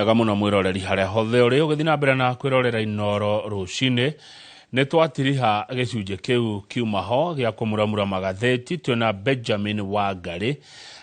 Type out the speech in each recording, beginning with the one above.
Wega mũno mwĩroreri harĩa hothe ũrĩ ũgĩthiĩ na mbere na kwĩrorera Inooro rũcinĩ. Nĩ twatiriha gĩcunjĩ kĩu kiuma ho gĩa kũmuramura magathĩti twĩna Benjamin Wangarĩ.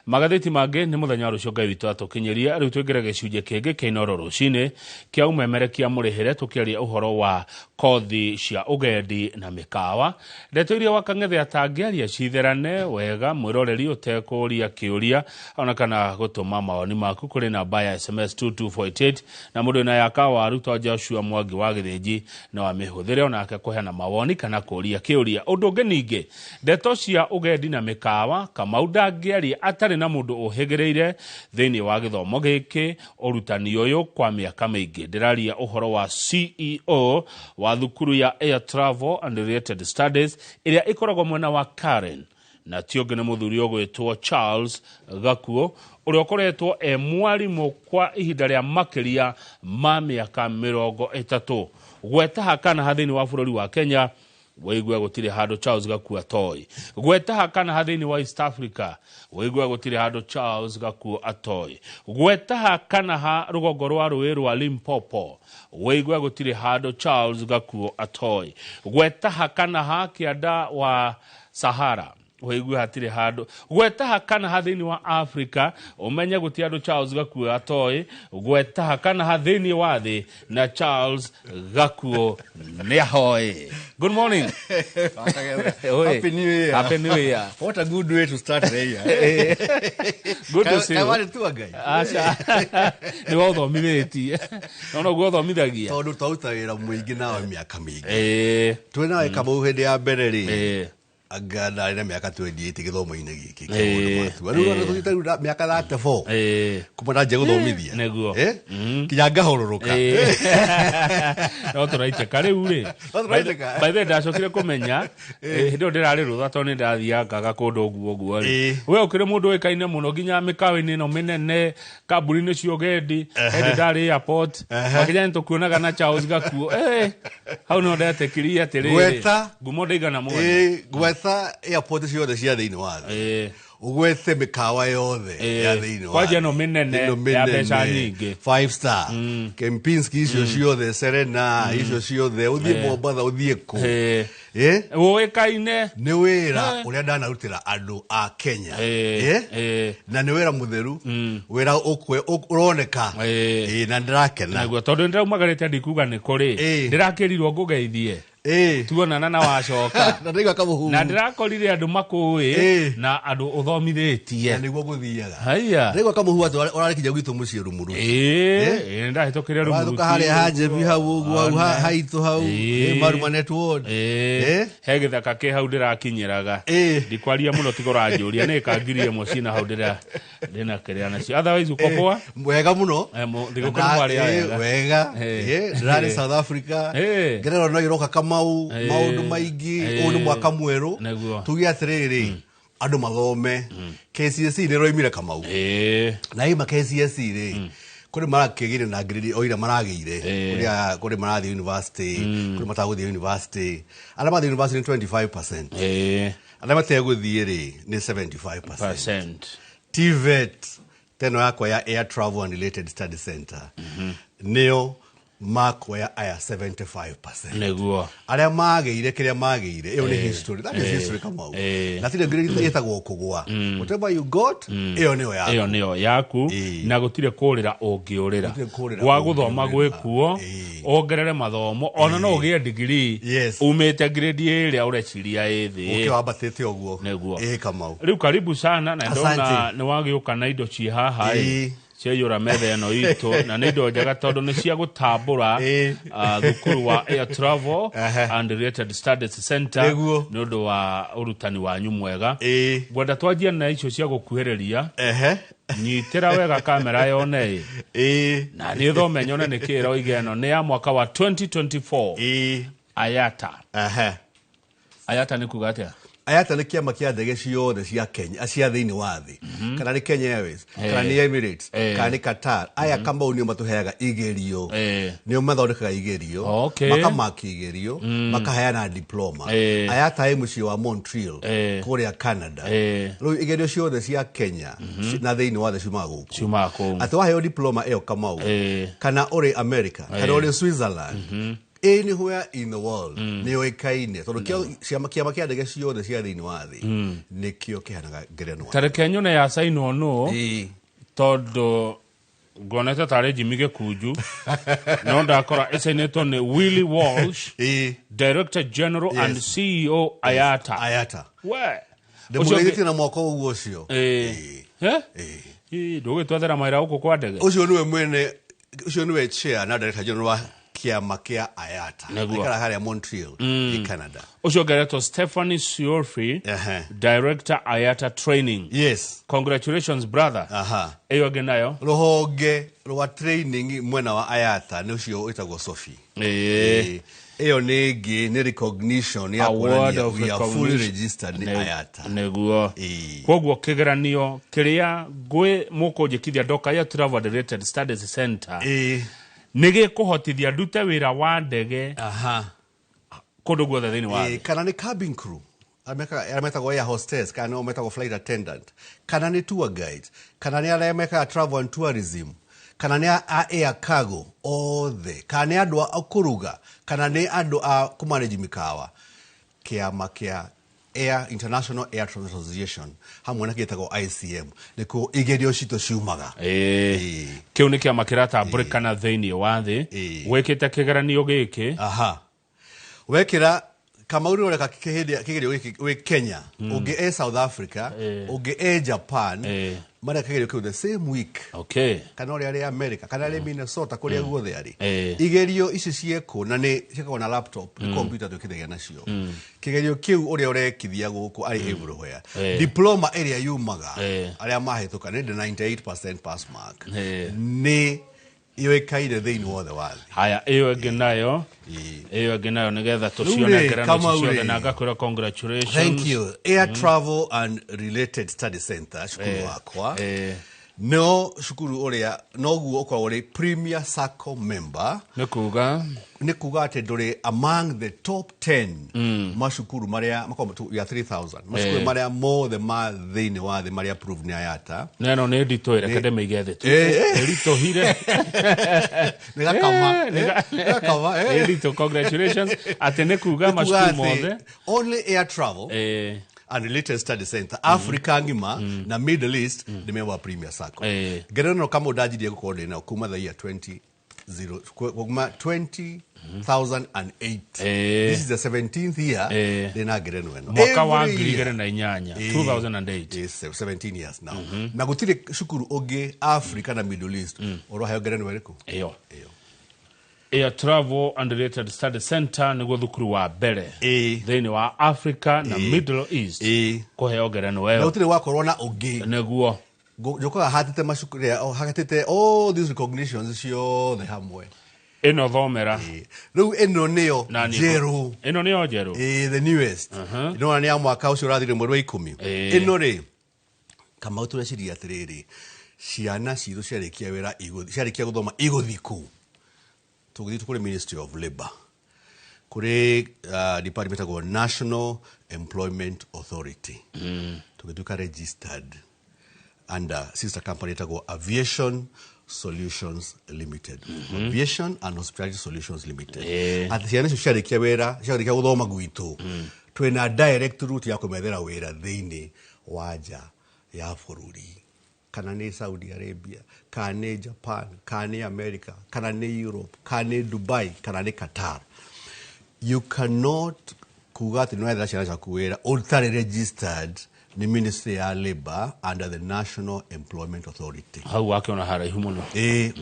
Magathĩti mangĩ nĩ mũthenya wa rũciũ Ngai witũ atũkinyĩria. Rĩu tũingĩre gĩcunjĩ kĩngĩ kĩa Inooro rũcinĩ kĩa ũmemerekia mũrĩhĩre tũkĩaria ũhoro wa kothi cia ũgendi na mĩkawa. Ndeto iria Wakang'ethe atangĩaria citherane wega mwĩroreri ũtekũria kĩũria ona kana gũtũma mawoni maku kũrĩ namba ya SMS 22488 na mũndũ wĩna ya kawaru to Joshua Mwangi wa Gĩthĩnji no amĩhũthĩre onake kũheana mawoni kana kũria kĩũria. Ũndũ ũngĩ ningĩ, ndeto cia ũgendi na mĩkawa, Kamau ndangĩaria atarĩ na mũndũ ũhĩgĩrĩire thĩinĩ wa gĩthomo gĩkĩ ũrutani ũyũ kwa mĩaka mĩingĩ. Ndĩraria ũhoro wa CEO wa thukuru ya Air Travel and Related Studies ĩrĩa ĩkoragwo mwena wa Karen, na ti ũngĩ nĩ mũthuri ũgwĩtwo Charles Gakuo ũrĩa ũkoretwo e mwarimũ kwa ihinda rĩa makĩria ma mĩaka 30. Gweta ha kana ha thĩinĩ wa bũrũri wa Kenya wĩigue gũtirĩ handũ Charles Gakuo atoĩ. Gweta ha kana ha thĩinĩ wa East Africa wĩigue gũtirĩ handũ Charles Gakuo atoĩ. Gweta ha kana ha rũgongo rwa rũĩ rwa Limpopo wĩigue gũtirĩ handũ Charles Gakuo atoĩ. Gweta ha kana ha kĩanda wa Sahara wĩigue hatirĩ handũ. Gweta ha kana ha thĩinĩ wa Africa ũmenye gũtirĩ handũ Charles Gakuo atoĩ. Gweta ha kana ha thĩinĩ wa thĩ na Charles Gakuo nĩ ahoĩ. Good morning. Oi. Happy New Year. Happy New Year. What a good way to start the year. Good to see you. Kaĩ warĩ tua Ngai? Aca. Nĩ wothomithĩtie. No noguo ũthomithagia. Tondũ twaruta wĩra mũingĩ nawe mĩaka mĩingĩ. Twĩ nawe Kamau hĩndĩ ya mbere rĩ, anga ndarĩ na mĩaka 28 gĩthomo-inĩ gĩkĩ kĩa maũndũ ma tua. Rĩu ona tũthiĩte rĩu mĩaka 34 kuma ndanjia gũthomithia. Kinya ngahũrũrũka. No tũraitĩka rĩu rĩ. No tũraitĩka. By the way, ndacokire kũmenya hĩndĩ ĩyo ndĩrarĩ rũtha tondũ nĩ ndathiangaga kũndũ ũguo ũguo rĩ. We ũkĩrĩ mũndũ ũĩkaine mũno nginya mĩkawa-inĩ ĩno mĩnene, kambuni-inĩ cia ũgendi, hĩndĩ ndarĩ airport, makĩria nĩ tũkuonaga na Charles Gakuo. Hau no ndetĩkirie atĩrĩrĩ, Gweta. ngumo ndĩigana mwene. Gwetha airport ciothe cia thĩinĩ wa thĩ. Ũgwethe mĩkawa yothe ya thĩinĩ wa Kwanja thĩ. ĩno mĩnene Ĩno ya mbeca mĩnene. nyingĩ. Five star. Kempinski icio ciothe, Serena icio ciothe, ũthiĩ Mombatha, ũthiĩ kũ. Ũĩkaine. Nĩ wĩra ũrĩa ndanarutĩra andũ a Kenya. Na nĩ wĩra mũtheru, wĩra ũroneka. Na ndĩrakena. Naguo tondũ nĩndĩraumagarĩte ndikuga nĩ kũrĩ. Ndĩrakĩrirwo ngũgeithie. Tuonana na wacoka. Na ndaigua kamũhuhu. Na ndĩrakorire andũ makũĩ na andũ ũthomithĩtie. Na nĩguo gũthiaga. Haiya. Ndaigua kamũhuhu atĩ ũrarĩkinya gwitũ mũciĩ Rũmuru. Ndahĩtũkĩre Rũmuru. Ũrathũka harĩa ha Njebi hau ũguo, hau haitũ hau. Marumanet Ward. He gĩthaka kĩ hau ndĩrakinyĩraga. Ndikwaria mũno tiga ũranjũria nĩ kangiri ĩmwe cina hau ndĩna kĩrĩa nacio. Otherwise uko poa? Wega mũno. Thigũkũ nĩ mwarĩa wega. Wega. Ndĩrarĩ South Africa. Ngerero no iroka Kamau, maũndũ maingĩ. Ũyũ nĩ mwaka mwerũ. Tuge atĩrĩrĩ, andũ mathome. KCSE nĩ ĩroimire Kamau. Na ima KCSE rĩ, kũrĩ marakĩgĩire na ngirĩrĩ o iria maragĩire. Kũrĩ marathiĩ university, kũrĩ matagũthiĩ university. Arĩa mathiĩ university nĩ 25%. Arĩa mategũthiĩ rĩ, nĩ 75%. Percent. TVET, teno yakwa ya Air Travel and Related Study Center, nĩo makuoya aya 75%. Nĩguo. Arĩa magĩire kĩrĩa magĩire, ĩyo nĩ history. That is history Kamau. Na tirĩ ngirĩrĩ ĩtagwo kũgũa. Whatever you got, ĩyo nĩyo yaku. Ĩyo nĩyo yaku, na gũtirĩ kũrĩra ũngĩũrĩra. Gũtirĩ kũrĩra Gwa gũthoma ũngĩũrĩra. gwĩkuo, ongerere mathomo, ona no ũgĩe degree, umĩte grade ĩrĩa ũreciria ĩ thĩ. Ũkĩ wambatĩte ũguo. Nĩguo. Kamau. Rĩu karibu sana, na ndona Asante. nĩ wagĩũka na indo ciĩ haha ĩ. Ciaiyũra metha ĩno itũ, na nĩ indo njega tondũ nĩ cia gũtambũra, thukuru wa Air Travel and Related Studies Center nĩ ũndũ wa ũrutani wanyu mwega. Ngwenda twanjie na icio cia gũkuhĩrĩria. Nyitĩra wega kamera yone ĩ. Na nĩ thome nyone nĩ kĩ ĩroiga ĩno nĩ ya mwaka wa 2024. Ayata. Ayata nĩ kuga atĩa? IATA nĩ kĩama kĩa ndege ciothe cia Kenya, cia thĩinĩ wa thĩ, kana nĩ Kenya Airways, kana nĩ Emirates, kana nĩ Qatar. Aya Kamau nĩo matũheaga igerio, nĩo mathondekaga igerio, makamaki igerio, makaheana diploma. IATA ĩ mũciĩ wa Montreal kũrĩa Canada. Rĩu igerio ciothe cia Kenya na thĩinĩ wa thĩ ciumaga gũkũ. Ciumaga kũu. Atĩ waheo diploma ĩyo Kamau, kana ũrĩ America, kana ũrĩ Switzerland, anywhere in the world, nĩ yũĩkaine tondũ kĩama kĩa ndege ciothe cia thĩinĩ wa thĩ nĩkĩo kĩheanaga ngerenwa. Tareke nyone ya sainwo nũ, tondũ nguonete tarĩ Jimmy Gĩkunju, no ndakora ĩcainĩtwo nĩ Willie Walsh, Director General and CEO IATA. IATA. We. Ndĩmũgeithĩtie na mwaka ũguo ũcio. Ndũgĩtwethera mawĩra gũkũ kwa ndege. Ũcio nĩwe mwene, ũcio nĩwe chair na Director General wa kĩama kĩa IATA. Aikaraga harĩa Montreal, in Canada. Ũcio ngeretwo Stephanie Siorfi, Director IATA Training. Yes. Congratulations, brother. Ĩyo ĩngĩ nayo? Rũhonge rwa training mwena wa IATA nĩ ũcio wĩtagwo Sophie. Ĩyo nĩ ĩngĩ, nĩ recognition ya Award kuonania of we are fully recognition. registered nĩ IATA. Nĩguo. Koguo kĩgeranio kĩrĩa mũkũnjĩkithia ndoka ya Travel and Related Studies Center nĩ gĩkũhotithia ndute wĩra wa ndege kũndũ guothe thĩinĩ wa thĩ. Kana nĩ cabin crew, arĩa metagwo air hostess, kana nĩo metagwo flight attendant, kana nĩ tour guide, kana nĩ arĩa mekaga travel and tourism, kana nĩ a air cargo othe, kana nĩ andũ a kũruga, kana nĩ andũ a kũmanage mĩkawa. Kĩama kĩa Air International Air Transport Association hamwe na gĩtagwo ICM nĩkuo igerio citũ ciumaga. Kĩu nĩ kĩama kĩratambũrĩkana thĩinĩ wa thĩ. Wĩkĩte kĩgeranio gĩkĩ. Wekĩra Kamau nĩ ũreka kĩgerio gĩkĩ wĩ Kenya, ũngĩ e South Africa, ũngĩ e Japan, mareka kĩgerio kĩu the same week. Kana ũrĩa arĩ America, kana arĩ Minnesota, kũrĩa guothe arĩ. Igerio ici ciekwo na nĩ ciĩkagwo na laptop, nĩ computer twĩkithagia nacio. Kĩgerio kĩu ũrĩa ũrekithia gũkũ arĩ everywhere. Diploma ĩrĩa yumaga, arĩa mahĩtũka nĩ 98% pass mark. Nĩ yũĩkaine thĩinĩ wothe wa thĩ. Haya, ĩyo ĩngĩ nayo, ĩyo ĩngĩ nayo nĩgetha tũcione Rĩu rĩ, ngerenwa Kamau ici ciothe rĩ. na ngakwĩra congratulations. Thank you. Air Travel and Related Study Center, cukuru wakwa. No cukuru ũrĩa noguo ũkoragwo ũrĩ Premier Circle member. Nĩ kuga? Nĩ kuga atĩ ndũrĩ among the top 10 macukuru marĩa makoragwo ya 3000. Macukuru marĩa mothe ma thĩinĩ wa thĩ marĩa approved nĩ IATA. Na ĩno nĩ nditũ, reke ndĩmĩige thĩ tu. Ĩritũhire. Nĩ gakama. Nĩ gakama, Nĩ nditũ, congratulations. Atĩ nĩ kuga Nĩ kuga macukuru atĩ mothe. Only Air Travel and Related Study Center, Africa ng'ima na Middle East nĩ member wa Premier Circle. Ngerenwa kama ndanjirie gũkorwo ndĩ nayo kuma the year twenty zero, kuma 2008. This is the 17th year ndĩ na ngerenwa ĩno. Mwaka wa Every ngiri year. igĩrĩ na inyanya, 2008. Yes, 17 years now. Na gũtirĩ cukuru ũngĩ Africa na Middle East ũraheo ngerenwa ĩrĩkũ? Ĩyo. Ĩyo. Air Travel and Related Study Center nĩguo thukuru wa mbere thĩinĩ wa Africa na Middle East kũheo ngerenwa ĩyo. Na gũtirĩ wakorwo na ũngĩ. Nĩguo. Njũkaga hatĩte macukuru, hatĩte all these recognitions ciothe hamwe. Ĩno thomera. Rĩu ĩno nĩyo Na nĩ njerũ. Ĩno nĩyo njerũ. The newest. Ĩno nĩ ya mwaka ũcio ũrathire mweri wa 10. Ĩno rĩ, Kamau tũreciria atĩrĩrĩ, ciana citũ ciarĩkia wĩra ciarĩkia gũthoma igũthiĩ kũ? Tũgĩthiĩ kũrĩ Ministry of Labour, kũrĩ department ĩtagwo National Employment Authority. Tũgĩtuĩka registered under sister company ĩtagwo Aviation Solutions Limited. Aviation and Hospitality Solutions Limited. Atĩ ciana icio ciarĩkia wĩra, ciarĩkia gũthoma gwitũ, twĩna direct route ya kũmethera wĩra thĩinĩ wa nja ya bũrũri. Kana nĩ Saudi Arabia, kana nĩ Japan, kana nĩ America, kana nĩ Europe, kana nĩ Dubai, kana nĩ Qatar. You cannot kuga atĩ nĩwethera ciana ciaku wĩra ũtarĩ registered nĩ Ministry ya Labour under the National Employment Authority. Hau wakĩona haraihu mũno.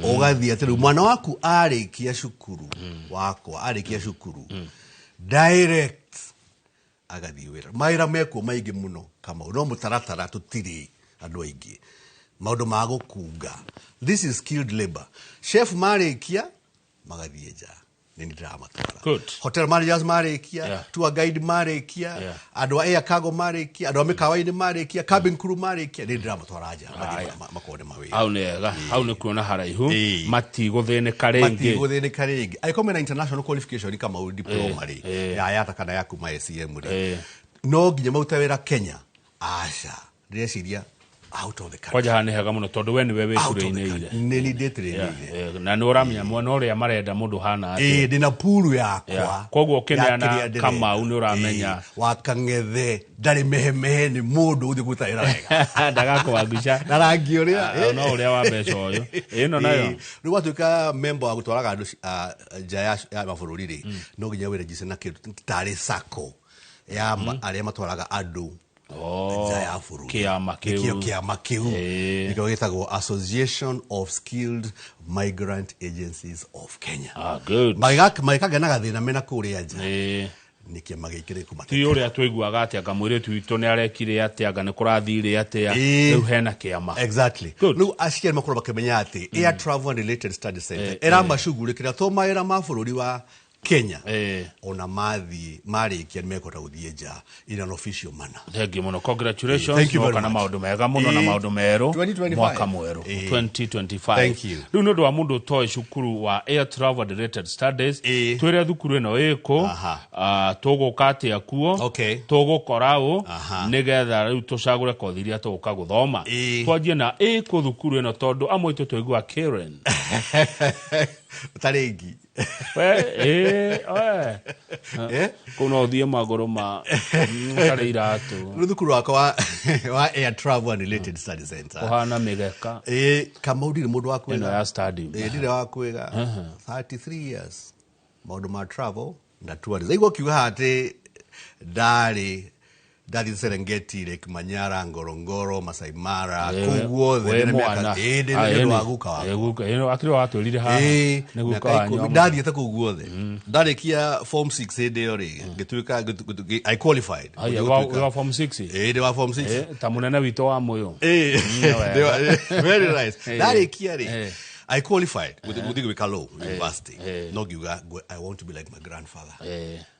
Ũgathiĩ atĩ rĩu mwana waku arĩkia cukuru, wakwa arĩkia cukuru, direct agathiĩ wĩra. Mawĩra mekuo maingĩ mũno Kamau, no mũtaratara tũtirĩ andũ aingĩ. Maũndũ ma gũkunga. This is skilled labor. Chef marĩkia magathiĩ nja. Nĩ niĩ ndĩramatwara. Good. Hotel managers marĩkia, tour guide marĩkia, andũ a air cargo marĩkia, andũ a mĩkawa-inĩ marĩkia, cabin crew marĩkia, nĩ ndĩramatwara nja mathiĩ makone mawĩra. Hau nĩ hega, hau nĩ kuona haraihu. Matigũthĩnĩka rĩngĩ. Matigũthĩnĩka rĩngĩ. Angĩkorwo mena international qualification kama diploma rĩ, ya YATA kana ya kuma ACM rĩ, no nginya marute wĩra Kenya? Aca, ndĩreciria out of the country. Kwanja haha nĩ hega mũno tondũ we nĩwe Out of the wĩturĩinĩire. country. Nĩ niĩ ndĩtĩrĩinĩire. Na nĩ ũramenya mwena ũrĩa marenda mũndũ hana atĩa. Ĩĩ, ndĩna puru yakwa. Koguo ya ũkĩneana kĩrĩa ndĩrenda. Kamau nĩ ũramenya. Ĩĩ, wa Kang'ethe ndarĩ mehemehe, nĩ mũndũ ũthiĩ kũruta wĩra wega. Ndagakũwanguca. Na rangi ũrĩa. Ah, no ũrĩa wa mbeca ũyũ ĩno nayo. Ĩĩ, rĩu watuĩka member wa gũtwaraga andũ nja ya mabũrũri rĩ, no nginya wĩregister na kĩndũ tarĩ sacco ya arĩa matwaraga andũ nja ya bũrũri. Kĩama kĩu. Nĩkĩo kĩama kĩu. Nĩkĩo gĩtagwo Association of Skilled Migrant Agencies of Kenya. Ah, good. Magĩkagĩa na gathĩna mena kũrĩa nja, nĩ kĩama gĩkĩ Ti gĩkũmateithia. ũrĩa tũiguaga atĩ anga mũirĩtu witũ nĩ arekire atĩa, anga nĩ kũrathire atĩa. Rĩu hena kĩama. Exactly. Good. Rĩu aciari makorwo makĩmenya atĩ Air Travel and Related Study Center ĩramacugurĩkĩra to mawĩra ma bũrũri wa Kenya, ona mathiĩ marĩkia nĩ mekũhota gũthiĩ nja in an official manner. Thank you mũno, congratulations. Thank you very Woka na much. maũndũ mega mũno na maũndũ merũ. 2025. Mwaka mwerũ 2025. Thank you. Rĩu nĩ ũndũ wa mũndũ ũtoĩ cukuru wa Air Travel and Related Studies, twĩre thukuru ĩno ĩkũ, tũgũka atĩa kuo, tũgũkora ũ, nĩgetha rĩu tũcagũre kothi iria tũgũka gũthoma. Twanjie na ĩkũ thukuru ĩno, tondũ amwe aitũ twaigua Karen. Tarĩngi. We, we. Kũu no ũthiĩ magũrũ ma ũtarĩ iratũ. Rĩu thukuru wakwa wa Air Travel and Related Study Center ũhana mĩgeka. Kamau, ndirĩ mũndũ wa ĩno kwĩga. Ya stadium. Ndirĩ wa kwĩga. 33 years maũndũ ma travel na tourism. Aigua ũkiuga atĩ ndarĩ ndathiĩ Serengeti, Lake Manyara, Ngorongoro, Masai Mara, kũu guothe We ndĩna mwana. ndĩ na ũndũ wa guka wakwa. Guka ĩno akĩrĩ watwĩrire haha nĩ guka mĩaka wanyu. 10 ndathiĩte kũu guothe. Ndarĩkia form 6 hĩndĩ ĩyo rĩ, ngĩtuĩka I qualified. Aya, Gũthiĩ gũtuĩka- wa form 6? Ndĩ wa form 6. Ta mũnene witũ wa mũyũ. Very nice. Ndarĩkia rĩ, I qualified gũthiĩ gwĩka law university, no ngiuga I want to be like my grandfather,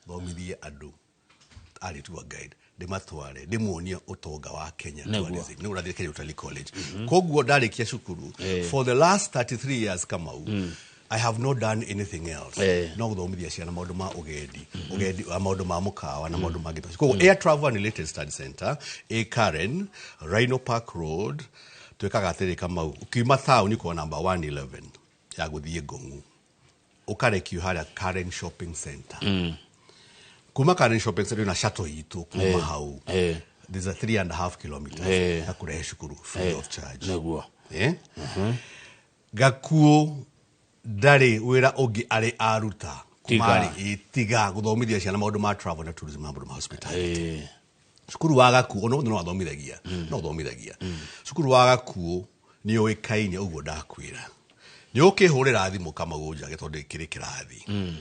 thomithie andũ arĩ tour guide, ndĩmatware ndĩmuonie ũtonga wa Kenya tourism. Nĩ ũrathiĩ Kenya Utalii College. Koguo ndarĩkia cukuru, for the last 33 years, Kamau, I have not done anything else no gũthomithia ciana maũndũ ma ũgendi, ũgendi, maũndũ ma mũkawa na maũndũ mangĩ ta macio. Koguo Air Travel and Related Study Center ĩ Karen, Rhino Park Road. Twĩkaga atĩrĩ, Kamau, ũkiuma taũni kwa number 111 ya gũthiĩ Ngong'u, ũkarekio harĩa Karen Shopping Center. Kuma Karen Shopping Center na shuttle itũ kuma hau, there's a 3.5 kilometers ya kũrehe cukuru free of charge. Gakuo ndarĩ wĩra ũngĩ arĩ aruta Tiga. kuma rĩ, tiga gũthomithia ciana maũndũ ma travel na tourism na maũndũ ma hospitality. Cukuru wa Gakuo ona no athomithagia, no ũthomithagia. Cukuru wa Gakuo nĩ ũĩkaine ũguo ndakwĩra. Nĩ ũkĩhũrĩra thimũ Kamau njage tondũ kĩrĩ kĩrathi.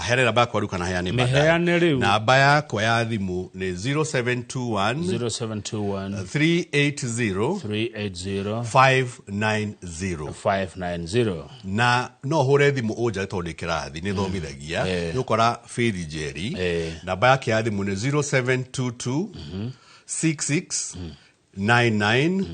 Heane namba yakwa rĩu kana heane baadaye? Mĩheane rĩu. Namba yakwa ya thimũ nĩ 0721 0721 380 380 590. 590. Na no hũre thimũ ũnjage tondũ ndĩ kĩrathi nĩ thomithagia. Nĩ ũkora Faith Njeri. Namba yake ya thimũ nĩ 0722 66 99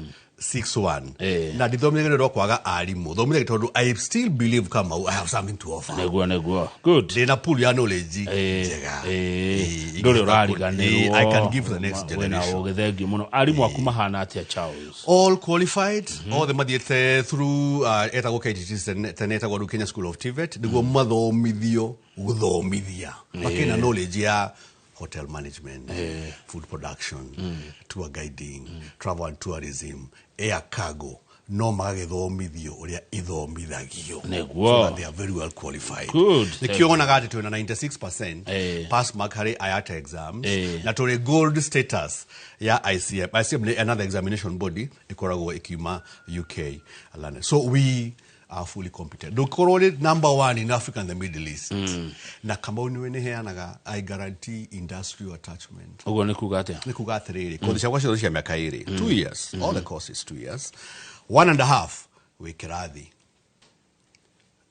61. Na ndithomithagia nĩ ũndũ wa kwaga arimũ, thomithagia tondũ I still believe, Kamau, I have something to offer. Nĩguo, good. Ndĩna pool ya knowledge njega. Ndũrĩ ũrariganĩrwo. I can give the next Wĩna generation. ũgĩ, thengiũ mũno. Arimũ aku mahana atĩa, Charles? All qualified, othe mathiĩte through etagwo KTT, tene etagwo rĩu Kenya School of TVET, nĩguo mathomithio gũthomithia, makĩna knowledge ya hotel management, food production, tour guiding, travel and tourism, air cargo, no magagĩthomithio ũrĩa ithomithagio so that they are very well qualified. Nĩkĩo wonaga atĩ twĩna 96% pass mark harĩ IATA exams na tũrĩ gold status ya ICM. ICM nĩ another examination body ĩkoragwo ĩkiuma UK, London. So we are fully competent. Ndũkorwo rĩ number one in Africa and the Middle East. Na Kamau nĩwe nĩheanaga, I guarantee industrial attachment. Ũguo nĩ kuga atĩa? Nĩ kuga atĩrĩrĩ, kothi ciakwa ciothe cia mĩaka 2, 2 years, all the courses 2 years, 1.5 wĩ kĩrathi,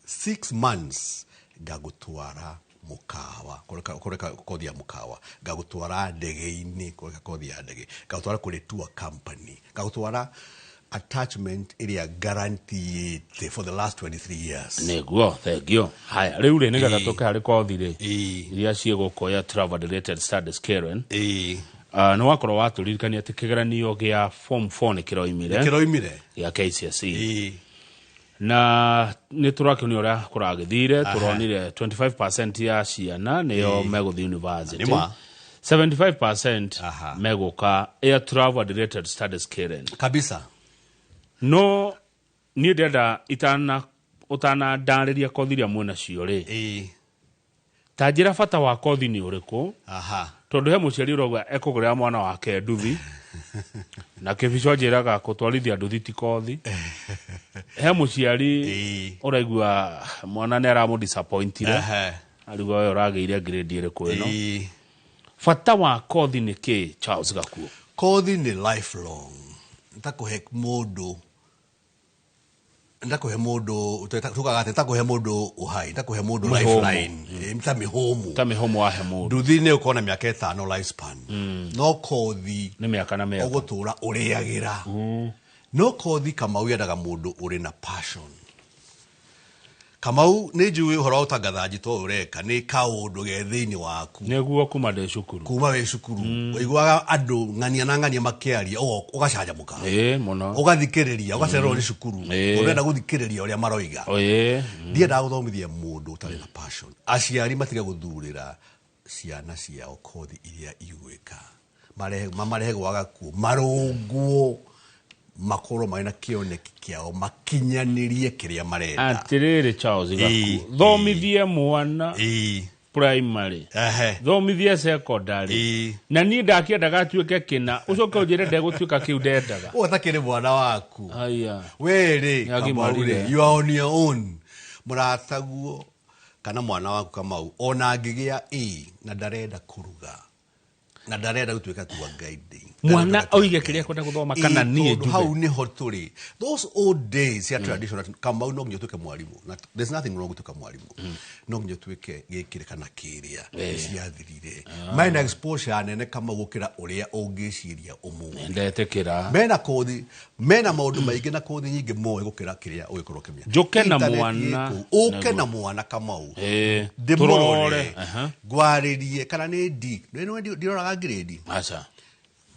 6 months Ngagũtwara mũkawa kũreka kothi ya mũkawa, ngagũtwara ndege-inĩ kũreka kothi ya ndege, ngagũtwara kũrĩ tour company, ngagũtwara attachment ĩrĩa guaranteed for the last 23 years. Nĩguo, thengio. Haya, rĩu rĩ, nĩgetha tũke harĩ kothi rĩ iria ciĩ gũkũ ya travel related studies, Karen, nĩ wakorwo watũririkania atĩ kĩgeranio gĩa form 4 nĩ kĩroimire. Kĩroimire. Gĩa KCSE, na nĩ tũrakĩonio ũrĩa kũragĩthire. Tũronire 25% ya ciana nĩo megũthiĩ university, Nĩma. 75% megũka air travel related studies, Karen. Kabisa. No niĩ ndĩrenda itana ũtanandarĩria kothi iria mwĩna cio rĩ, ta njĩra bata wa kothi nĩ ũrĩkũ, tondũ he mũciari ũrauga ekũgũrĩra mwana wake nduthi, na kĩbico njĩraga kũtwarithia nduthi ti kothi. He mũciari ũraigua mwana nĩ aramũ-disappointire, arigwo we ũragĩire grade ĩrĩkũ ĩno. Bata wa kothi nĩ kĩ, Charles Gakuo? Kothi nĩ lifelong. Ntakũhe mũndũ, ntakũhe mũndũ, tugaga atĩ ntakũhe mũndũ uhai, ntakũhe mũndũ Mĩhũmũ. lifeline. Ta mĩhũmũ. Ta mĩhũmũ wahe mũndũ. Nduthi nĩ ũkorwo na mĩaka 5 lifespan, no kothi nĩ mĩaka na mĩaka. Ũgũtũra ũrĩagĩra. No kothi, Kamau, yendaga mũndũ ũrĩ na passion. Kamau, nĩ njũĩ ũhoro wa ũtangathanji to ũreka nĩ kaũndũ ge thĩinĩ waku. Nĩguo, kuma ndĩ cukuru. Kuma wĩ cukuru ũiguaga andũ ng'ania na ng'ania makĩaria, ũgacanjamũka, ĩĩ mũno, ũgathikĩrĩria, ũgacererwo nĩ cukuru, ũrenda gũthikĩrĩria ũrĩa maroiga. Ndiendaga gũthomithia mũndũ ũtarĩ na passion. Aciari matige gũthurĩra ciana ciao kothi iria igwĩka. Marehe, mamarehe gwa Gakuo, marũngwo, makorwo marĩ na kĩoneki kĩao, makinyanĩrie kĩrĩa marenda. Atĩrĩrĩ, Charles Gakuo, thomithie mwana primary, thomithie secondary, na niĩ ndakĩendaga atuĩke kĩna, ũcoke ũnjĩre ndegũtuĩka kĩu ndendaga. Ũũ atakĩrĩ mwana waku. Aya. Werĩ. Nĩagimarire. Kamau rĩ, you are on your own. Mũrataguo kana mwana waku, Kamau, ona angĩgĩa A na ndarenda kũruga na ndarenda gũtuĩka tour guide, Mwana oige kĩrĩa ekwenda gũthoma kana niĩ tondũ njuge? Hau nĩho tũrĩ. Those old days cia traditional, Kamau, no nginya ũtuĩke mwarimũ. Na there's nothing wrong gũtuĩka mwarimũ, no nginya ũtuĩke gĩkĩrĩ kana kĩrĩa, ciathirire. Mena exposure nene, Kamau, gũkĩra ũrĩa ũngĩciria ũmũthĩ. Ndetĩkĩra. Mena kothi, mena maũndũ maingĩ na kothi nyingĩ moĩ gũkĩra kĩrĩa ũgĩkorwo ũkĩmenya. Njũke na Internet mwana. ĩkũu. Ũke na mwana, Kamau, Tũrore. ndĩmũrore, ngwarĩrie kana nĩ ndi ndiroraga grade. Aca.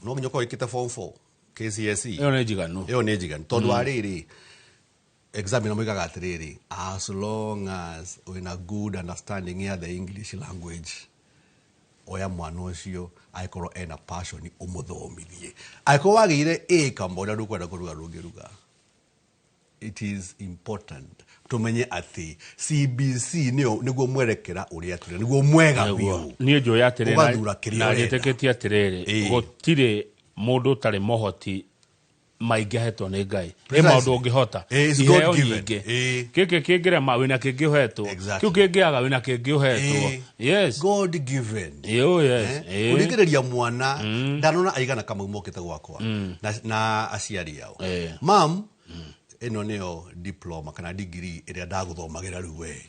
No nginya ũkorwo wĩkĩte form 4 KCSE. Ĩyo nĩ njiganu. Ĩyo nĩ njiganu, tondũ wa rĩrĩ, examiner moigaga atĩrĩrĩ, as long as wĩna good understanding ya the English language, oya mwana ũcio, angĩkorwo ena passion ũmũthomithie. Angĩkorwo wagĩire A, kamba ũrĩa ndũkwenda kũruga, ndũngĩruga. It is important tumenye atĩ CBC nĩyo nĩguo mwerekera ũrĩa tũrĩ, nĩguo mwega biũ. Niĩ njũĩ atĩrĩ, Ũgathura kĩrĩa na ũrenda. njĩtĩkĩtie atĩrĩrĩ, gũtirĩ mũndũ ũtarĩ mohoti maingĩ ahetwo nĩ Ngai. Ĩ Precisely. maũndũ ũngĩhota, It's iheo God given. nyingĩ. Gĩkĩ kĩngĩrema, wĩna kĩngĩ ũhetwo. Kĩu kĩngĩaga, wĩna kĩngĩ ũhetwo. Yes. God given. Ĩĩ, yes. Kũringĩrĩria mwana, ndanona aigana, Kamau, mokĩte gwakwa na aciari ao. Mam, ĩno nĩyo diploma kana degree ĩrĩa ndagũthomagĩra, rĩu we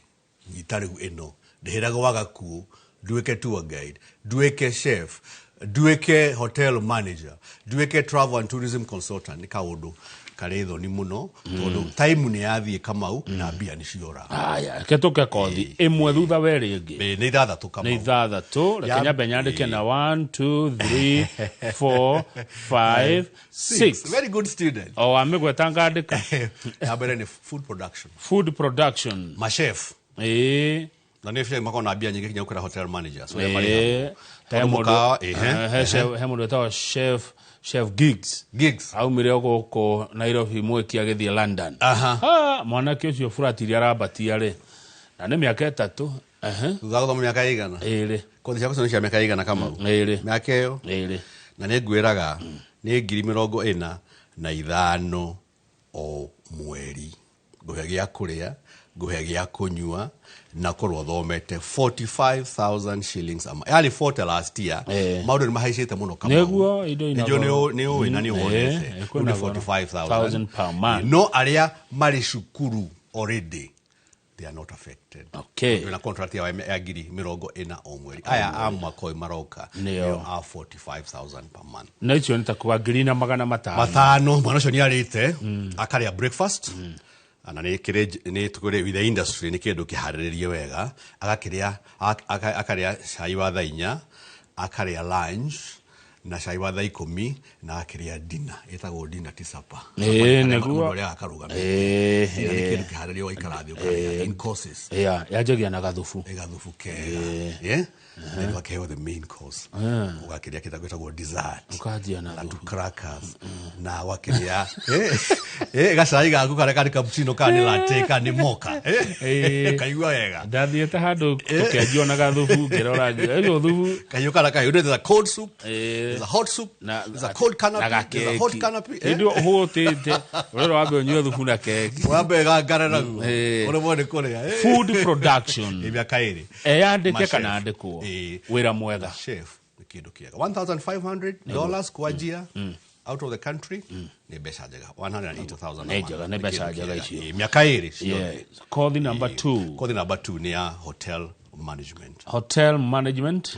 nyita, rĩu ĩno ndĩhĩraga wa Gakuo, nduĩke tour guide, nduĩke chef, nduĩke hotel manager, nduĩke travel and tourism consultant. Nĩ kaũndũ karĩ thoni mũno, tondũ time nĩ yathiĩ, Kamau, na mbia nĩ ciora. Aya, reke tũke kothi ĩmwe thutha wa ĩrĩa ĩngĩ. Ĩ, nĩ 6 Kamau. Nĩ 6. Reke nyambe nyandĩke na 1 2 3 4 5 6. Very good student. O wamĩgweta ngandĩka. Ya mbere nĩ food production. Food production. Machef. Na nĩ chef makoragwo na mbia nyingĩ kinya gũkĩra hotel manager, so arĩa marĩhagwo. He Tondũ mũndũ mũkawa, ĩhe, he mũndũ wĩtagwo chef Gigs. Gigs. Aumire gũkũ Nairobi mwĩki agĩthiĩ London. Mwanake ũcio burati iria arambatia rĩ, na nĩ mĩaka 3. Thutha wa gũthoma mĩaka ĩigana? 2. Kothi ciaku icio nĩ cia mĩaka ĩigana, Kamau? 2. Mĩaka ĩyo? 2. Na nĩ ngwĩraga nĩ 45,000 o mweri, ngũhe gĩa kũrĩa, ngũhe gĩa kũnyua, na korwo thomete 45,000 shillings a month. Yarĩ 40 last year. Maũndũ nĩ mahaicĩte mũno, Kamau. Nĩguo, indo ina Nĩnjũĩ goro. nĩ ũĩ na nĩ wonete. Rĩu Kwĩna nĩ goro. 45,000 Thousand per month. No arĩa marĩ cukuru already, They are not affected. Okay. Na contract yao ya 40,000 o mweri. Aya a mwaka ũyũ maroka Nĩo. nĩo a 45,000 per month. Na icio nĩ ta kuga 1,500. Matano. Mwana ũcio nĩ arĩte, akarĩa breakfast, na nĩ kĩrĩ nĩ tũkũrĩ with the industry, nĩ kĩndũ kĩharĩrĩrie wega, agakĩrĩa akarĩa cai wa thaa 4, akarĩa lunch na cai wa thaa 10, na akĩrĩa dinner, ĩtagwo dinner, ti supper. Ĩĩ, Supper nĩ nĩguo. mũndũ ũrĩa akarũgamĩte. Dinner nĩ kĩndũ kĩharĩrĩrie, waikara thĩ ũkarĩa in courses. Yeah, yanjagia na gathubu. Gathubu kega, yeah? Then wakeheo the main course, ũgakĩrĩa kĩndũ gĩtagwo dessert. Ũkanjia na Na tu thubu. Crackers, na wakĩrĩa gacai gaku karĩa karĩ cappuccino, kana nĩ latte, kana nĩ mocha. Kaigua wega. Ndathiĩte handũ tũkĩanjio na gathubu, ngĩrora ĩyo thubu. Kahiũ kana kahiũ, there's a cold soup, there's a hot soup, na there's a cold na canopy, there's a hot canopy. Hĩndĩ ĩyo ũhũtĩte ũrera wambe ũnyue thubu na keki. Wambe gangare naguo ũremwo nĩ kũrĩa. Food production. Mĩaka 2. Eyandĩke Machef. kana andĩkwo. Wĩra mwega. Chef nĩ kĩndũ kĩega, $1500 kwanjia out of the country nĩ mbeca njega, 180,000 a Nĩ month. njega, nĩ mbeca Kĩndũ njega kĩega. icio. Mĩaka 2 ciothe. Yeah. Kothi number 2. Kothi number 2 nĩ ya hotel management. Hotel management.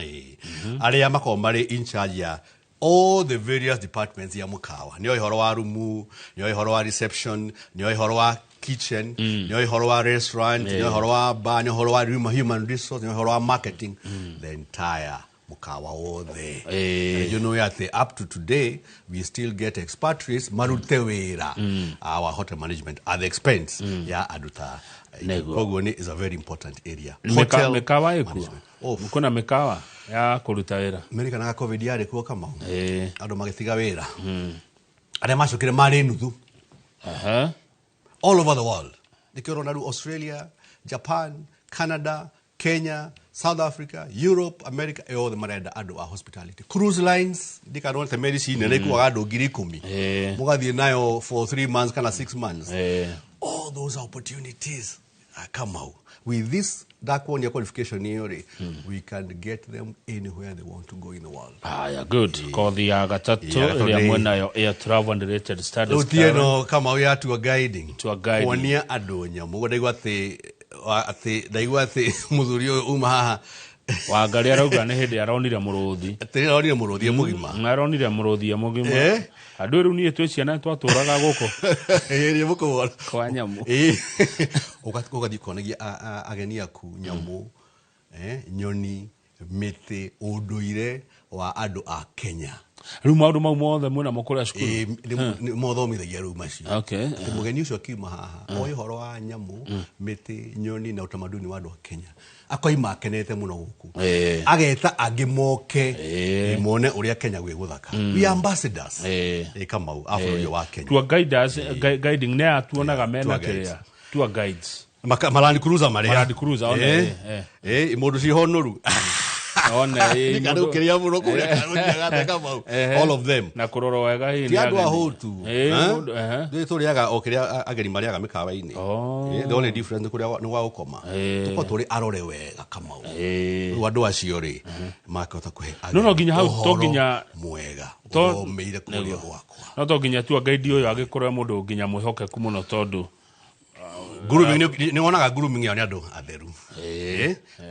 Arĩa makoragwo marĩ in charge ya all the various departments ya mũkawa, nĩo ũhoro wa rumu, nĩo ũhoro wa reception, nĩo ũhoro wa kitchen, nĩo ũhoro wa restaurant, nĩo ũhoro wa bar, nĩo ũhoro wa human resource, nĩo ũhoro wa marketing, the entire mũkawa wothe. And you know atĩ up to today we still get expatriates marute wĩra our hotel management at the expense ya andũ ta. Nĩguo. Koguo nĩ is a very important area. Mĩkawa ĩkuo? Management. Oh, Kwĩna mĩkawa ya kũruta wĩra? Merikanaga COVID yarĩ kuo, Kamau, andũ magĩtiga wĩra, arĩa macokire marĩ nuthu. All over the world, nĩkĩo ũrona rĩu Australia, Japan, Canada, Kenya, South Africa, Europe, America, yothe marenda andũ a hospitality. Cruise lines, ndikanona meri ci nene ikuaga andũ 10,000, mũgathiĩ nayo for 3 months kana 6 months. All those opportunities are come out with this ndakuonia qualification ĩyo rĩ, we can get them anywhere they want to go in the world. Haya, good. Kothi ya gatatũ Ya gatatũ ĩrĩa mwenayo air travel and related studies. Rĩu ti ĩno, Kamau, ya tour guiding. Tour guiding. Kuonia andũ nyamũ. Ũguo ndaigua atĩ mũthuri ũyũ uma haha. Wangari arauga nĩ hĩndĩ aronire mũrũthi. Atĩ aronire mũrũthi e mũgima. Aronire mũrũthi e mũgima. Andũ rĩu niĩ twĩ ciana twatũraga gũkũ Ĩĩ, mũkũmona kwa nyamũ. Ĩĩ. Ũgathiĩ kuonagia ageni aku nyamũ, nyoni, mĩtĩ, ũndũire wa andũ a Kenya. Rĩu maũndũ mau mothe mwĩnamo kũrĩa cukuru? Ĩĩ, nĩ mothomithagia rĩu macio. Atĩ mũgeni ũcio akiuma haha oĩ ũhoro wa nyamũ, mĩtĩ, nyoni na utamaduni wa andũ a Kenya, akoima akenete mũno gũkũ, ageta angĩ moke mone ũrĩa Kenya gwĩ gũthaka. We are ambassadors. Ĩĩ, Kamau, a bũrũri ũyũ wa Kenya. Tour guiders, guiding nĩ atuonaga mena tour guides. kĩrĩa tour guides. Maland Cruiser marĩa. Maland Cruiser, one, Ĩ mũndũ ciho nũru. One, Nĩ kĩrĩa mũno kũrĩa karũnjaga Kamau, all of them. Na kũrora wega hihi Ti nĩ andũ ageni. ahũtu. Mũndũ, ehe. Ithuĩ tũrĩaga o kĩrĩa ageni marĩaga mĩkawa-inĩ. The only difference nĩ kũrĩa nĩ gwa gũkoma. Tũkorwo tũrĩ arore wega, Kamau. Rĩu andũ acio rĩ makahota kũhe No, no nginya hau, to ũhoro nginya mwega ũthomeire kũrĩa gwakwa. No to nginya tour guide ũyũ agĩkorwo e mũndũ nginya mwĩhokeku mũno tondũ Grooming, nĩ wonaga grooming yao nĩ andũ atheru.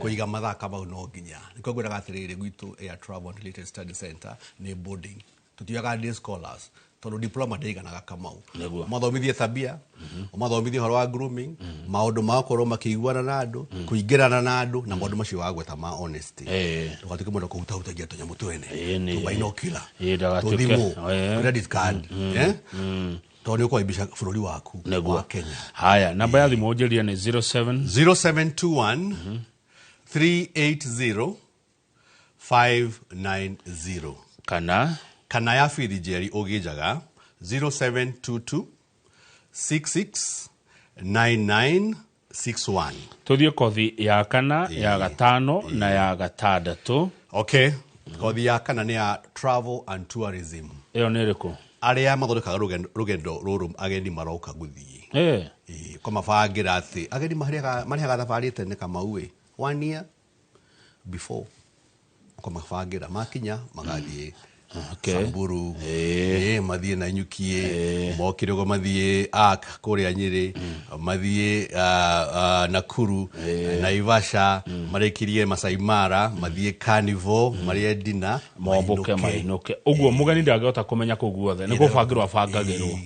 Kũiga mathaa, Kamau, no nginya nĩkĩo ngwĩraga atĩrĩrĩ, gwitũ Air Travel and Related Study Center nĩ boarding, tũtioyaga day scholars tondũ diploma ndĩiganaga, Kamau. Nĩguo. Ũmathomithie tabia, ũmathomithie ũhoro wa grooming, maũndũ ma gũkorwo makĩiguana na andũ, kũingĩrana na andũ, na maũndũ macio wagweta ma honesty. Ndũgatuĩke mũndũ kũhutahutagia tũnyamũ twene, tũbainokila, ndagatuĩke- tũthimũ, credit card, tondũ nĩ ũkũaibisha bũrũri waku Nĩguo. wa Kenya. Haya, namba ya thimũ ũnjĩrie nĩ 07 0721 380 590. Kana? Kana ya Bithi Njeri ũngĩnjaga 0722 66 9961. Tũthiĩ kothi ya kana, ya gatano na ya gatandatũ. Okay, kothi ya kana nĩ ya travel and tourism. Ĩyo nĩ ĩrĩkũ? Arĩa mathondekaga rũgendo rũrũ ageni maroka gũthiĩ. Ĩĩ, kũmabangĩra atĩ ageni marĩhaga thabarĩ tene, Kamau ĩ, one year before, ũkamabangĩra makinya magathiĩ. Samburu, mathiĩ Nanyuki, mokire ũguo mathiĩ Ark kũrĩa Nyĩrĩ, mathiĩ Nakuru, Naivasha, marĩkirie Masai Mara, mathiĩ Carnival, marĩe dina, Mombũke mainũke. Ũguo mũgeni ndangĩhota kũmenya kũu guothe, nĩ gũbangĩrwo abangagĩrwo.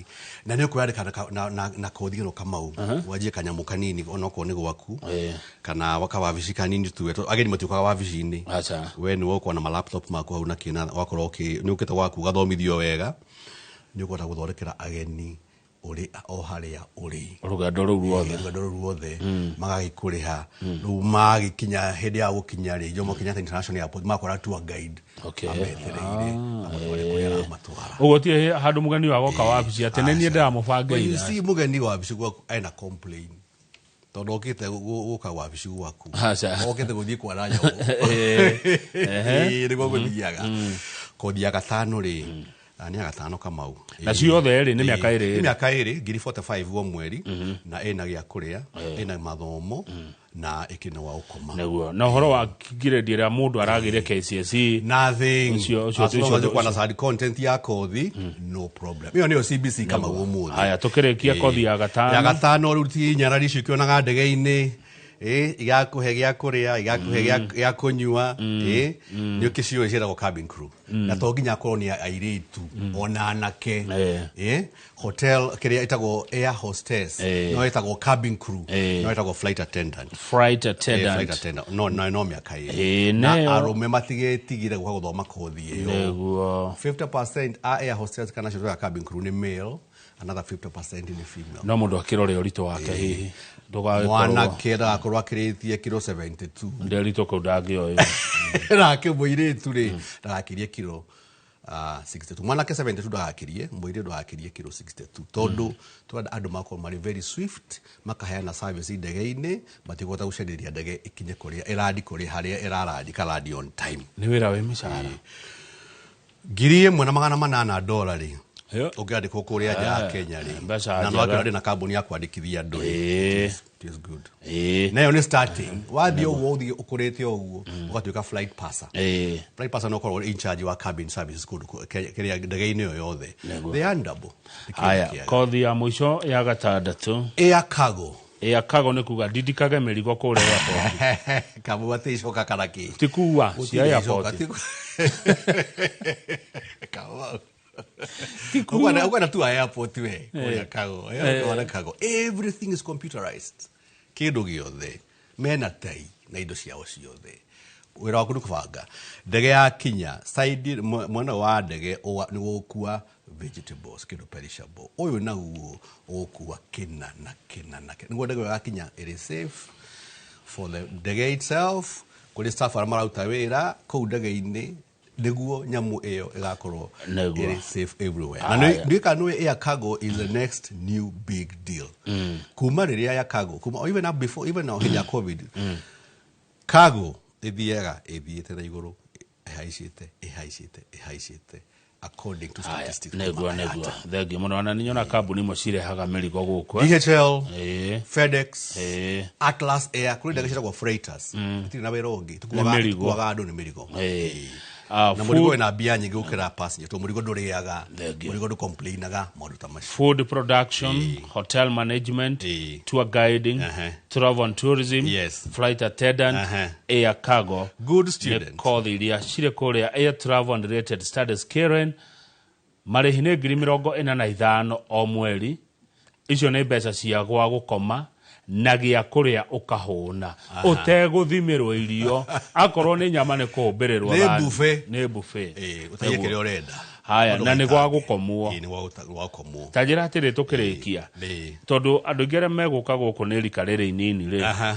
Na nĩ ũkwĩyandĩka na kothi ĩno Kamau, wanjie kanyamũ kanini onokorwo nĩ gwaku, kana kawabici kanini tuwe, ageni matiũkaga wabici-inĩ. We nĩ wokorwo na ma laptop maku hau na kĩna, wakorwo nĩ ũkĩte gwaku ũgathomithio wega, nĩ ũkũhota gũthondekera ageni ũrĩ o harĩa ũrĩ. Rũgendo rũu ruothe. Rũgendo rũu ruothe, magagĩkũrĩha. Rĩu magĩkinya hĩndĩ ya gũkinya rĩ, Jomo Kenyatta International Airport, makora tour guide ametereire, amatware kũrĩa aramatwara. Ũguo ti handũ mũgeni wa goka wabici atĩ nĩ niĩ ndĩramũbangĩire. You see, mũgeni wabici gwaku ena complain. Tondũ okĩte gũka wabici gwaku. Okĩte gũthiĩ kwara nyamũ. Nĩguo gũthiaga. Kothi ya gatano rĩ, nĩ ya gatano Kamau. Na ciothe rĩ, nĩ mĩaka ĩrĩ. Nĩ mĩaka ĩrĩ, ngiri 45 o mweri, na ĩna gĩa kũrĩa, ĩna mathomo, na ĩkĩrĩ na wa gũkoma. Nĩguo. Na ũhoro wa grade ĩrĩa mũndũ aragĩire KCSE. Nothing. Ũcio, As long as ũcio, ũkwana understand content ya kothi, no problem. Ĩyo nĩyo CBC Kamau ũmũthĩ. Haya, tũkĩrĩkia kothi ya gatano. Ya gatano rĩu ti nyarari icio ikĩonaga ndege-inĩ. Igakũhe gĩa kũrĩa, igakũhe gĩa kũnyua, nĩ ũkĩciũĩ ciĩtagwo cabin crew. Na to nginya akorwo nĩ airĩtu, ona anake. Hotel kĩrĩa ĩtagwo air hostess, no ĩtagwo cabin crew, no ĩtagwo flight attendant. Flight attendant. Flight attendant. No, no, no mĩaka ĩrĩ. Na Nayo. arũme matigetigĩre gũka gũthoma kothi ĩyo. Nĩguo. 50% a air hostess kana cio cabin crew nĩ male, another 50% nĩ female. No mũndũ akĩrore ũritũ wake hihi. Ndũgagĩkorwo. Mwanake ndagakorwo akĩrĩtie kiro 72. Ndĩritũ kũu ndangĩoywo. Nake mũirĩtu rĩ, ndagakĩrie kiro 62. Mwanake 72 ndagakĩrie, mũirĩtu ndagakĩrie kiro 62. Tondũ twenda andũ makorwo marĩ very swift, makaheana service ndege-inĩ, matikũhota gũcenderia ndege ĩkinye kũrĩa ĩrandi kũrĩa harĩa ĩrarandi, ĩkarandi on time. Nĩ wĩra wĩ mĩcara. Ngiri ĩmwe na magana manana dola rĩ. Yo. Ũngĩandĩkwo kũrĩa nja ya Kenya rĩ. Mbeca Na no njega. akĩrĩ na kambuni ya kwandĩkithia andũ rĩ. It is good. Na ĩyo nĩ starting. Wathiĩ ũguo ũthiĩ ũkũrĩte ũguo, ũgatuĩka flight passer. Flight passer no ũkorwo in charge wa cabin services kũndũ kĩrĩa ndege-inĩ ĩyo yothe. Nĩguo. They earn double. Nĩ kĩndũ Haya, kĩega. kothi ya mũico ya gatandatũ. Air cargo. Air cargo nĩ kuga ndindikage mĩrigo kũrĩa airport. Kamau atĩ icoka kana kĩ? Ti kuua, cia Gũtirĩ airport. icoka, ti ku- Kamau. Ukwenda tu airport we, kũrĩa cargo, kũrĩa cargo. Everything is computerized. Kĩndũ gĩothe, mena tai na indo ciao ciothe. Wĩra waku nĩ kũbanga. Ndege ya kinya, side mwena wa ndege nĩ gũkua vegetables, kĩndũ perishable. Ũyũ naguo ũgũkua kĩna na kĩna na kĩna. Nĩguo ndege ĩyo yakinya, it is safe for the ndege itself, kũrĩ staff arĩa mararuta wĩra kũu ndege-inĩ, nĩguo nyamũ ĩyo ĩgakorwo Nĩguo. ĩrĩ safe everywhere. Na nĩ kana nĩ air cargo is the next new big deal. Kuma rĩrĩa air cargo, kuma, even up before, even now hĩndĩ ya COVID, cargo ĩthiaga ĩthiĩte na igũrũ, ĩhaicĩte, ĩhaicĩte, ĩhaicĩte according to Haya, statistics. nĩguo, nĩguo. Thengiũ mũno. Ona nĩ nyona kambuni imwe cirehaga mĩrigo gũkũ, eh? DHL, FedEx, Ĩĩ. Atlas Air, kũrĩ ndege ciĩtagwo freighters. Itirĩ na wĩra ũngĩ. Nĩ mĩrigo. Tũkuaga andũ nĩ mĩrigo. Na mũrigo wĩna mbia nyingĩ gũkĩra passenger, tondũ mũrigo ndũrĩaga, Thengiũ. mũrigo ndũcomplainaga, maũndũ ta macio. Food production, hotel management, tour guiding, travel and tourism, flight attendant, air cargo. Good Nĩ student. kothi iria cirĩ kũrĩa Air Travel and Related Studies Karen, marĩhi nĩ ngiri mĩrongo ĩna na ithano o mweri. Icio nĩ mbeca cia gwa gũkoma na gĩa kũrĩa ũkahũna. Ũtegũthimĩrwo irio. Akorwo nĩ nyama nĩ kũhũmbĩrĩrwo Nĩ thani. buffet. Nĩ buffet. Ũtaiye kĩrĩa ũrenda. Haya, Ũndũ na nĩ gwa gaitange. gũkomwo. Nĩ gwa gũkomwo. Ta njĩra atĩrĩ tũkĩrĩkia. Tondũ andũ aingĩ arĩa megũka gũkũ nĩ rika rĩrĩ inini rĩ.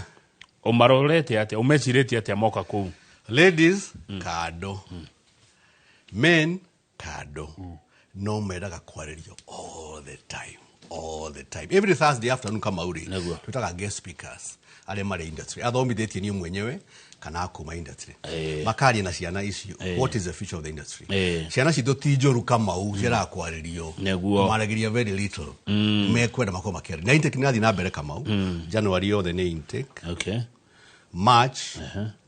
Ũmarorete atĩa? Ũmecirĩtie atĩa moka kũu? Ladies, kando. Men, kando. No mendaga kwarĩrio all the time. All the time. Every Thursday afternoon kama uri. Nĩguo. Twĩtaga guest speakers arĩa marĩ industry. Athomithĩtie niĩ mwenyewe kana kuma industry. Makaria na ciana icio. What is the future of the industry? Ciana citũ ti njũru Kamau, ciendaga kwarĩrio. Nĩguo. Maragĩria very little. Mekwenda makorwo makĩaria. Na intake nĩ ĩrathiĩ na mbere Kamau. January yothe nĩ intake. March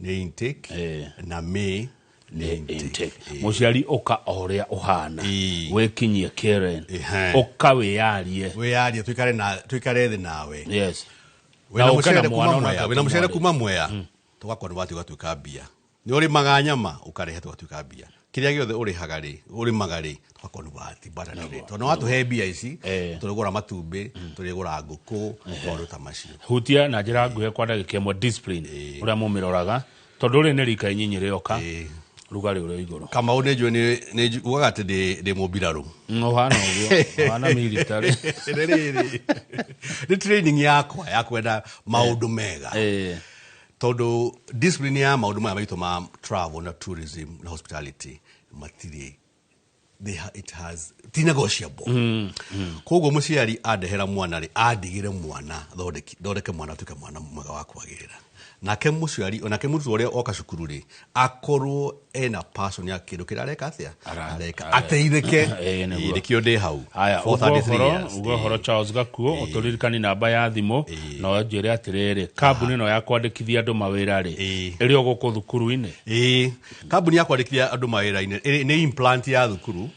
nĩ intake. Na May Nĩ intake. Mũciari, ũka o ũrĩa ũhana, Ĩĩ. wĩkinyie Karen, Ehe. ũka wĩyarie. Wĩyarie, tuikare na tuikare thĩ nawe. Na Wĩna ũke na mũcere mwana kuma onake Mwea, wĩna mũcere tũmwarĩrie. kuma Mwea, tũgakonvert ũgatuĩka mbia. Nĩ ũrĩmaga nyama, ũkarehe tũgatuĩka mbia. Kĩrĩa gĩothe ũrĩhaga rĩ, ũrĩmaga rĩ, tũgakonvert barter trade, tondũ nĩ watũhe mbia ici, tũrĩgũra matumbĩ, tũrĩgũra ngũkũ, maũndũ ta macio. Hutia na njĩra nguhĩ kwa ndagĩka ĩmwe discipline, ũrĩa mũmĩroraga, tondũ rĩ nĩ rika inyinyi rĩoka, rugarĩ ũrĩ igũrũ. Kamau, nĩ njũĩ nĩ ugaga atĩ ndĩ mũmbirarũ. Ũhana ũguo, ũhana military. Nĩ rĩrĩ, nĩ training yakwa ya kwenda maũndũ mega, tondũ discipline ya maũndũ maya maitũ ma travel na tourism na hospitality matirĩ, it has ti negotiable. Koguo mũciari andehera mwana rĩ, andigĩre mwana, thondeke mwana atuĩke mwana mwega wa kwagĩrĩra. Nake mũciari, onake mũrutwo ũrĩa oka cukuru rĩ, akorwo ena passion ya kĩndũ kĩrĩa areka atĩa, areka, ateithĩke. Ĩĩ, nĩguo. Ĩĩ, nĩkĩo ndĩ hau Haya, for ũguo 33 ũhoro years. Ũguo ũhoro, Charles Gakuo, ũtũririkani namba ya thimũ, na ũnjĩre atĩrĩrĩ, kambuni ĩno ya kwandĩkithia andũ mawĩra rĩ, ĩrĩ o gũkũ thukuru-inĩ? Ĩĩ, kambuni ya kwandĩkithia andũ mawĩra-inĩ nĩ implant ya thukuru.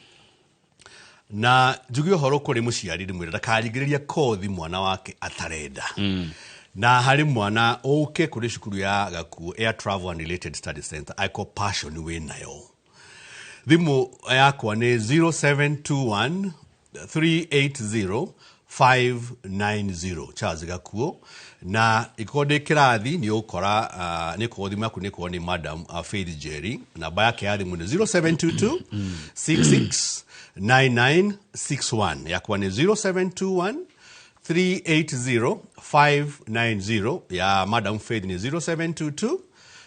Na njuge ũhoro kũrĩ mũciari, ndĩmwĩre ndakaringĩrĩrie kothi mwana wake atarenda. Na harĩ mwana ũke kũrĩ cukuru ya Gakuo Air Travel and Related Study Center, aiko passion wĩ nayo. Thimũ yakwa nĩ 0721 380 590, Charles Gakuo. Na ikorwo ndĩ kĩrathi, nĩ ũkora nĩ korwo thimũ yaku nĩ korwo nĩ Madam Faith Jerry. Namba yake ya thimũ nĩ 0722 66 9961. Yakwa nĩ 0721 380 590, ya Madam Faith nĩ 0722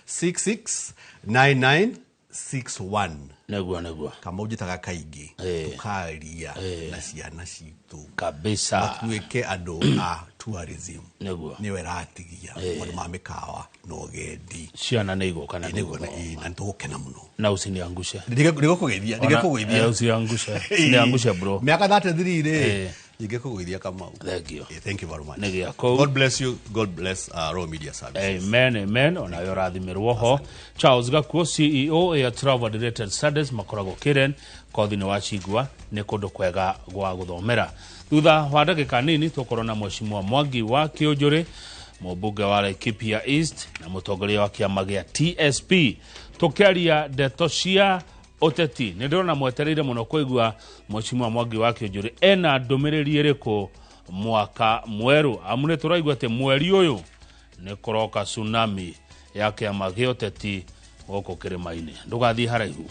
66 9961. Nĩguo. Kama ũnjĩtaga kaingĩ, tũkaria na ciana citũ matuĩke andũ a tourism. Nĩyo ĩratigia maũndũ ma mĩkawa na ũgendi. Ciana nĩ igũka na Nĩguo, nĩgũthoma. Na nĩtũgũkena mũno. Na usiniangushe. Ndigũkũgeithia, ndigũkũgeithia. Usiangushe, usiniangushe, bro. Mĩaka 33 rĩ, ingĩkũgũithia, Kamau. Thank you. Thank you very much. Nĩ gĩa kũu. God bless you. God bless Royal Media Services. Amen, amen. Onawe ũrathimĩrwo ho. Charles Gakuo, CEO ya Travel and Related Studies, makoragwo Karen, kothi-inĩ wa Cigua, nĩ kũndũ kwega gwa gũthomera. Thutha wa ndagĩka nini tũkorwo na Mheshimiwa Mwangi wa Kĩũnjũrĩ, mũmbunge wa Laikipia East na mũtongoria wa kĩama gĩa TSP, tũkĩaria ndeto cia ũteti. Nĩ ndĩrona mwetereire mũno kũigua Mheshimiwa Mwangi wa Kĩũnjũrĩ ena ndũmĩrĩri ĩrĩkũ mwaka mwerũ, amu nĩ tũraigua atĩ mweri ũyũ nĩ kũroka tsunami ya kĩama gĩa ũteti gũkũ kĩrĩma-inĩ. Ndũgathiĩ haraihu.